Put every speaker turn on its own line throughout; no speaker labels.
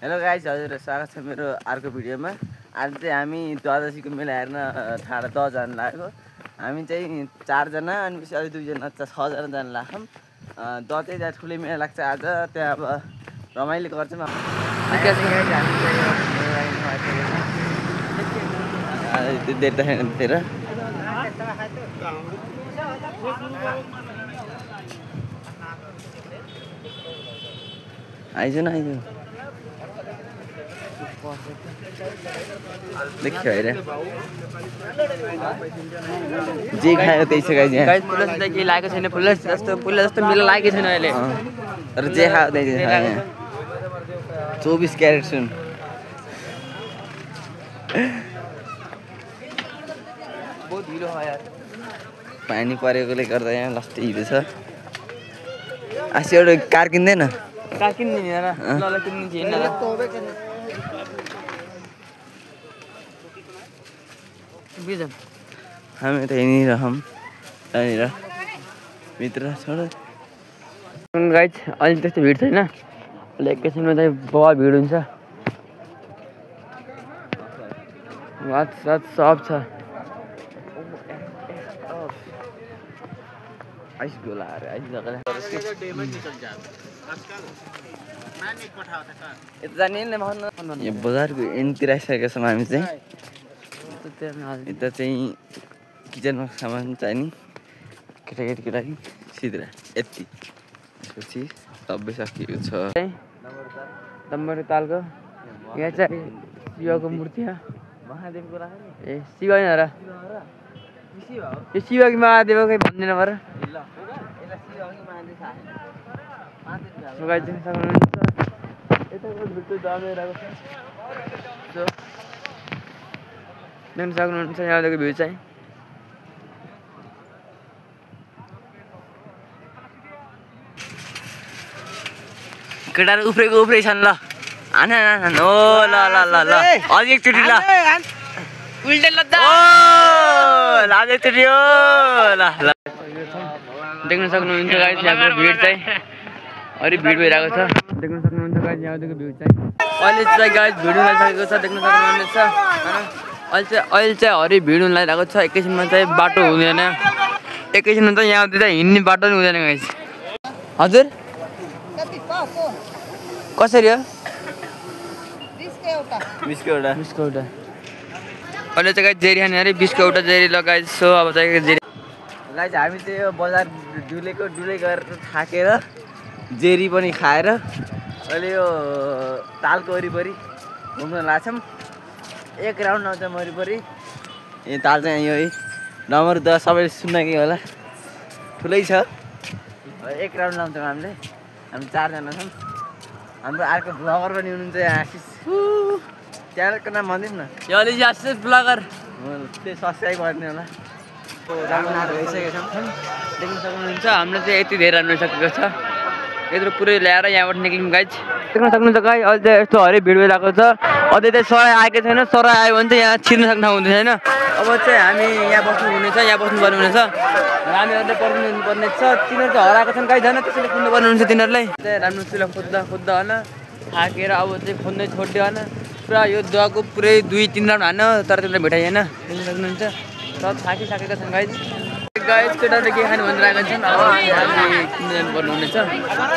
Hello guys, हजुर स्वागत छ मेरो अर्को भिडियोमा। आज चाहिँ हामी द्वादशीको मेला हेर्न ठाडा 10 जना लाग्यो। हामी चाहिँ 4 जना अनि पछि अझै 2 जना 6 जना जान लाग्छौँ। दसैँ त्यहाँ ठुलै मेला लाग्छ आज, त्यहाँ अब रमाइलो गर्छौँ। देख्दाखेरि आइज न आइज देखियो हेर जे खायो त्यही छ गाइस। यहाँ
गाइस पुलिस चाहिँ के लागेको छैन, पुलिस जस्तो मेला लागेको छैन अहिले।
तर जे खायो त्यही छ यहाँ। 24 क्यारेट सुन
बहुत भिड हो यार।
पानी परेकोले गर्दा यहाँ लस्टी हिँड्छ। आसी एउटा कार किन्दैन
का किन्ने नि यार, ल किन्ने छैन ल। बिजम
हामी त यहीँ रहौँ, यहाँनिर भित्र छोड।
गाइस अहिले त्यस्तो भिड छैन, अहिले एकैछिनमा चाहिँ बहुत भिड हुन्छ। वाच सब छ।
आइस गोला अरे आइस जग्गा यता जाने नि भन्नु। यो बजारको एन्डतिर आइसकेका छौँ हामी चाहिँ। यता चाहिँ किचनमा सामान चाहिने केटाकेटीको लागि सिद्रा यति। त्यसपछि सबै सकिएको छ।
दम्बर तालको यहाँ चाहिँ शिवको मूर्ति हो।
महादेवको लागि
ए शिव होइन र, यो शिव कि महादेव खै भन्दैन पर। देख्न सक्नुहुन्छ यहाँदेखि भ्यू चाहिँ।
केटाहरू उफ्रेको छन् ल। हान ओ ल ल ल ल अझै एकचोटि ल
उल्टे लद्दा
ओ ल अझै एकचोटि हो ल ल।
देख्न सक्नुहुन्छ गाइस यहाँको भिड चाहिँ अरे भिड भइरहेको छ। देख्न सक्नुहुन्छ गाइस यहाँदेखि भ्यू चाहिँ अहिले चाहिँ गाइस भिड लगाइसकेको छ। देख्न सक्नुहुन्छ अहिले चाहिँ हरि भिड लगाइरहेको छ। एकैछिनमा चाहिँ बाटो हुँदैन, एकैछिनमा चाहिँ यहाँ चाहिँ हिँड्ने बाटो पनि हुँदैन गाइस। हजुर कसरी हो?
20 को एउटा।
अहिले चाहिँ गाइस जेरी खाने अरे 20 को एउटा जेरी लगाइस। सो अब चाहिँ जेरी
गाइस हामी चाहिँ यो बजार डुलै गरेर थाकेर जेरी पनि खाएर अहिले यो तालको वरिपरि घुम्न लाग्छौँ। एक राउन्ड आउँछ वरिपरि। यो ताल चाहिँ यो है नम्बर 10 सबैले सुन्न कि होला, ठुलै छ। एक राउन्ड लाउँछौँ हामीले। हामी 4 जना छौँ। हाम्रो अर्को ब्लगर पनि हुनुहुन्छ यहाँ आशिष। च्यानलको नाम भनिदिनु न।
यो अलि आशिष ब्लगर
त्यो सब्सक्राइब गर्ने होला।
भइसकेको छ। देख्न सक्नुहुन्छ हाम्रो चाहिँ यति धेरै राम्रै सकेको छ। यत्रो पुरै ल्याएर यहाँबाट निक्ल्यौँ गाइस। देख्न सक्नुहुन्छ गाइस अहिले चाहिँ यस्तो हरि भिड भइरहेको छ। अझै चाहिँ सराई आएको छैन। सराई आयो भने चाहिँ यहाँ छिर्न सक्ने ठाउँ हुँदैन होइन। अब चाहिँ हामी यहाँ बस्नु हुनेछ, यहाँ बस्नुपर्ने हुनेछ। हामीहरूले पर्ने छ। तिनीहरू चाहिँ हराएको छन् गाइस होइन, त्यसैले कुद्नु पर्ने हुन्छ तिनीहरूलाई। चाहिँ राम्रो चुला खोज्दा होइन थाकेर अब चाहिँ खोज्दै छोड्यो होइन। पुरा यो दवाको पुरै 2-3 राउन्ड हान्न तर तिनीहरू भेटाइएन। देख्न सक्नुहुन्छ सब थाकिसकेका छन् गाइस। केटाहरूले के खानु भनिरहेका छन्। अब हामी किन्नु पर्नु हुनेछ।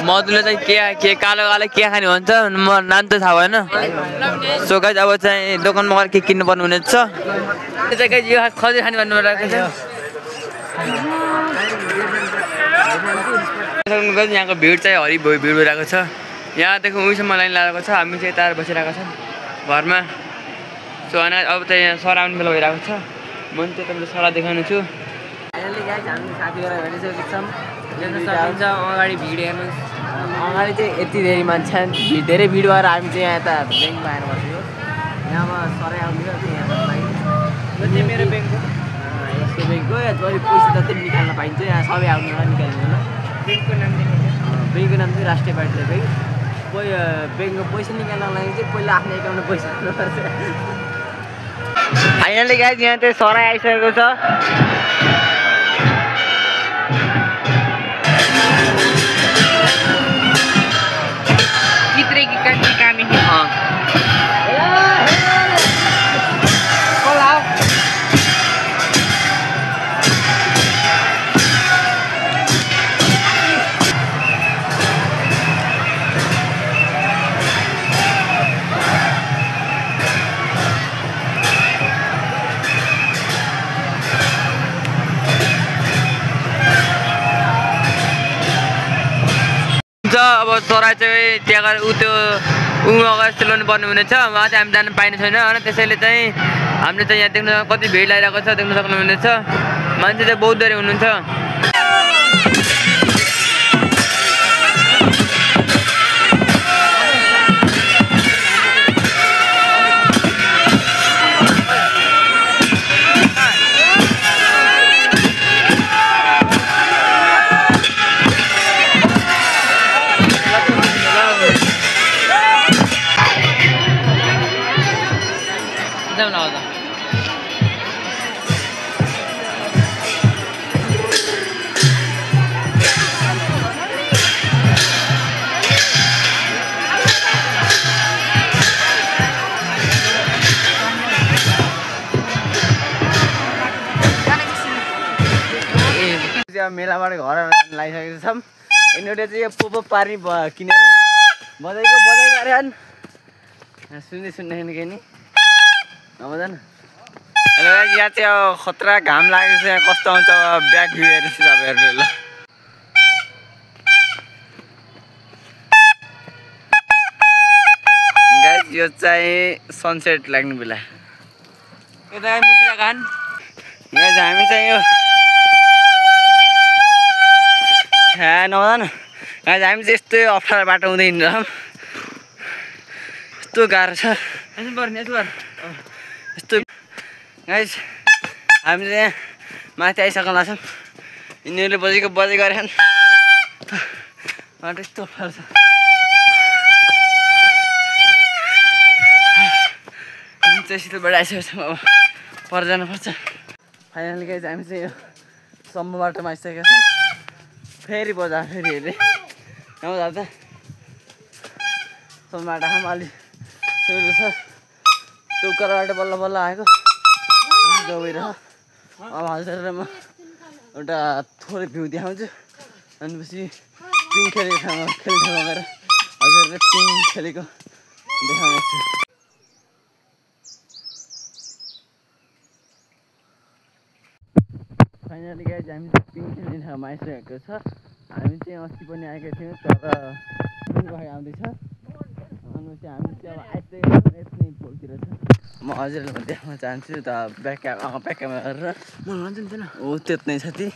मधुले चाहिँ के कालो के खाने भन्छ, म नाम त थाहा भएन। सो गाइस अब चाहिँ दोकानमा गएर के किन्नु पर्नु हुनेछ। त्यो चाहिँ गाइस यो खजूर खाने भन्नु भइरहेको छ। यहाँको भिड चाहिँ हरि भिड भइरहेको छ। यहाँदेखि उहीँसम्म लाइन लागेको छ। हामी चाहिँ यता बसिरहेको छौँ घरमा। सो होइन अब चाहिँ यहाँ सरा आउने बेला भइरहेको छ। म चाहिँ तपाईँले सरा देखाउनु छु।
फाइनली गाइस हामी साथीभाइ भेटिसकेको छौँ।
देख्न सक्नुहुन्छ अगाडि भिड हेर्नुहोस्।
अगाडि चाहिँ यति धेरै मान्छे धेरै भिड भएर हामी चाहिँ यहाँ यता ब्याङ्कमा आएर बसेको। यहाँमा सराई आउँदैन यहाँ लागि।
यो चाहिँ मेरो ब्याङ्क हो।
यसको ब्याङ्कको जति पैसा जति निकाल्न पाइन्छ यहाँ सबै आउनु होला निकाल्नु होला।
ब्याङ्कको नाम
ब्याङ्कको नाम चाहिँ राष्ट्रिय पार्टी ब्याङ्क। ब्याङ्कको पैसा निकाल्नको लागि चाहिँ पहिला आफ्नो एकाउन्टमा पैसा हाल्नुपर्छ। फाइनली गाइस यहाँ चाहिँ सराई आइसकेको छ।
चित्रे की काटी कामी चरा चाहिँ त्यहाँ गएर ऊ त्यो अगाडि जस्तो ल्याउनुपर्ने हुनेछ उहाँ चाहिँ हामी जानु पाइने छैन होइन त्यसैले चाहिँ हामीले चाहिँ यहाँ देख्न कति भिड लागिरहेको छ देख्न सक्नुहुनेछ मान्छे चाहिँ बहुत धेरै हुनुहुन्छ
मेलाबाट घर लागिसकेको छौँ यिनीहरूले चाहिँ यो पोपो पार्ने किनेर बजाइ गरेन सुन्ने के नि नबजान हेलो यहाँ चाहिँ अब खतरा घाम लागेको छ यहाँ कस्तो आउँछ अब ब्याक भ्यू हेर्नुहोस् तपाईँहरूले ल गाइस यो चाहिँ सनसेट लाग्ने बेला
यता मुतिर खान
गाइस हामी चाहिँ यो नबजान गाइस हामी चाहिँ यस्तै अप्ठ्यारो बाटो हुँदै हिँड्छौँ यस्तो गाह्रो छ यस्तो गाइस हामी चाहिँ यहाँ माथि आइसक्नु लाग्छौँ यिनीहरूले बजाइ गरेछन् बाटो यस्तो अप्ठ्यारो छ हामी चाहिँ शीतलबाट आइसकेको छौँ अब पर जानुपर्छ फाइनली गाइस हामी चाहिँ यो सम्म बाटोमा आइसकेका छौँ फेरि बजार फेरि हेरेँ गाउँ जाँदा सम्म बाटो खाम अलिक सजिलो छ त्यो उकालोबाट बल्ल बल्ल आएको गएर अब हजुर म एउटा थोरै भ्यू देखाउँछु अनि पछि पिङ खेलेको ठाउँमा गएर हजुरहरूले पिङ खेलेको देखाउनेछु फाइनली गाइस हामी चाहिँ पिङ खेल्ने ठाउँमा आइसकेको छ हामी चाहिँ अस्ति पनि आएका थियौँ तर आउँदैछ अनि चाहिँ हामी चाहिँ अब आइसकेको छौँ यस्तै पोलतिर छ म हजुरलाई देखाउन चाहन्छु त ब्याक क्यामेरा गरेर
मलाई भन्छ नि
ओ त्यति नै छ ती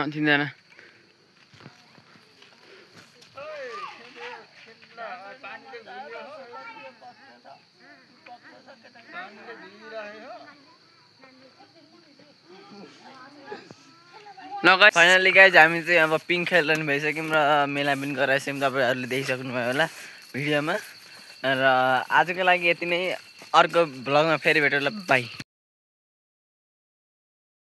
थिँदैन
फाइनली गाइस हामी चाहिँ अब पिङ खेल्न भइसक्यौँ र मेला पनि गराइसक्यौँ तपाईँहरूले देखिसक्नुभयो होला भिडियोमा र आजको लागि यति नै अर्को भ्लगमा फेरि भेटौँला बाई